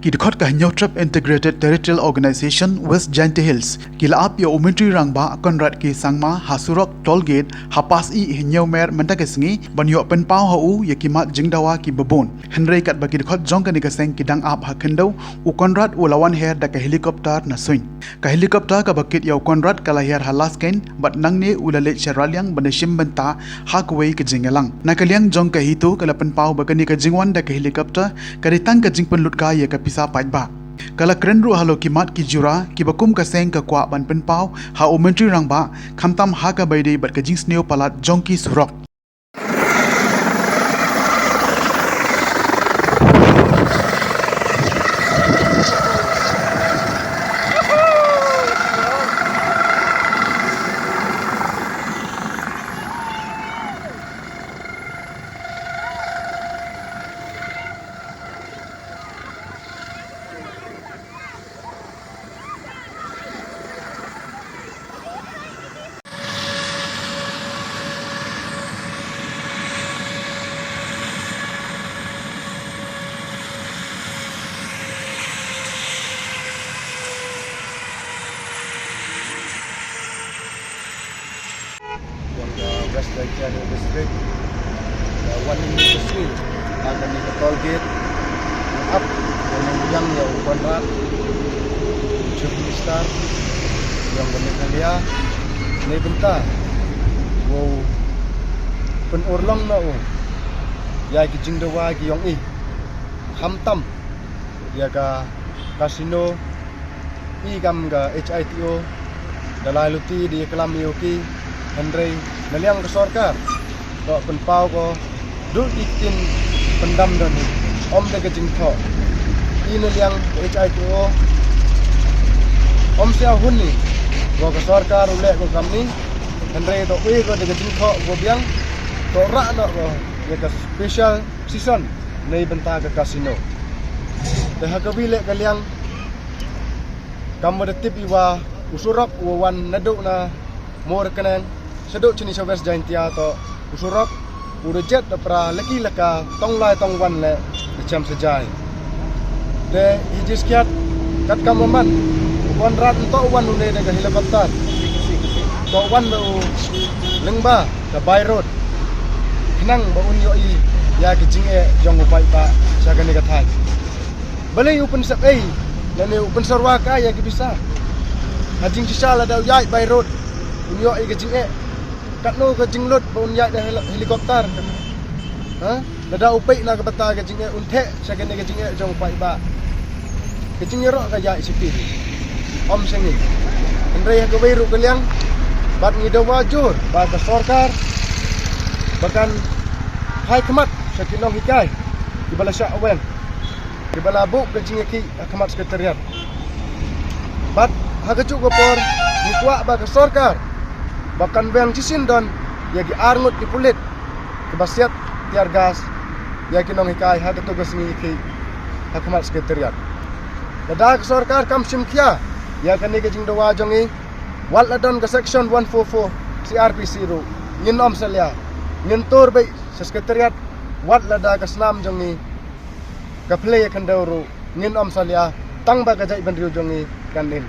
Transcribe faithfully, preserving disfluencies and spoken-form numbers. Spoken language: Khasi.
Ki dkhot ka Hynñiewtrep Integrated Territorial Organization West Jaintia Hills ki la ap ïa u Myntri Rangbah Conrad K Sangma ha surok toll gate ha Pasyih, Hynñiewmer mynta ka sngi ban ïoh pynpaw ha u ïa ki mat jingdawa kiba bun. Hynrei katba ki dkhot jong kane ka seng ki dang ap ha khyndew, u Conrad u la wan her da ka helicopter na suiñ. Ka helicopter kaba kit ïa u Conrad ka la her ha Laskein bad nangne u la leit sha Raliang ban da shim bynta ha kawei ka jingïalang. Na ka liang jong ka HITO ka la pynpaw ba kane ka jingwan da ka helicopter ka dei tang ka jingpynlut kai ïa ka pisa paidbah. Ka la kren ruh halor ki mat ki jura kiba kum ka seng ka kwah ban pynpaw ha u Myntri Rangbah, khamtam ha kaba ïadei bad ka jingsniew palat jong ki surok. Jong ka West Jaintia Hills District, ka wan ïa ka sui ha kane ka toll gate, ap ïa u Conrad, u Chief Minister jong ka Meghalaya, na bynta wow pynurlong noh u ïa ki jingdawa ki jong i, khamtam ïa ka casino, i kam ka HITO, da lai luti da ïaklam ïa u ki, hynrei na liang ka sorkar, to pynpaw ko, duh ki ktien pyndam don hi, ym da ka jingthoh. I na liang ka HITO, ym shu hun ni, ko ka sorkar u leh ko kam ni, hynrei to wei ko da ka jingthoh ko biang, to rah noh ko ïa ka special session na bynta ka casino. Te ha kawei leh ka liang, kam wa da tip i wa u surok u wan naduh na Mawryngkneng shaduh chini sha West Jaintia, to u surok u da jet da pra laki laka, tong lai tong wan leh da chem sa jai. Te hi jiskhiat, katkam wa man u Conrad, to wan une da ka helicopter, to wan da u lyngba ka by road, khnang ba un ïohi ïa ki jingeh jong u paidbah sha kane ka thaiñ. Balei u pynsep ei, lane u pynsyrwa kai ïa ki pisa? Ha jingshisha lada u ïaid by road, un ïohi ka jingeh. Katno ka jinglut ba un ïaid da heli-, helicopter? Ha? Lada u peit na ka bynta ka jingeh, un theh sha kane ka jingeh jong u paidbah. Ka jingïaroh ka ïaid sha phi, ym sha ngi. Hynrei ha kawei ruh ka liang, bad ngi dawa jur ba ka sorkar ba kan phai khmat sha ki nonghikai kiba la shah weng, kiba la buh ka jingïakhih ha khmat Secretariat. Bad ha kajuh ka por ngi kwah ba ka sorkar ba kan weng shisien don ïa ki arngut ki pulit kiba siat tear gas ïa ki nonghikai ha kato ka sngi ïakhih ha khmat Secretariat. Lada ka sorkar kam shim khia ïa kane ka jingdawa jong ngi, wat la don ka section one four four C R P C ruh, ngin ym salia. Ngin tur beit sha Secretariat, wat lada ka snam jong ngi ka plie ïa khyndew ruh, ngin ym salia, tang ba ka jaitbynriew jong ngi kan im.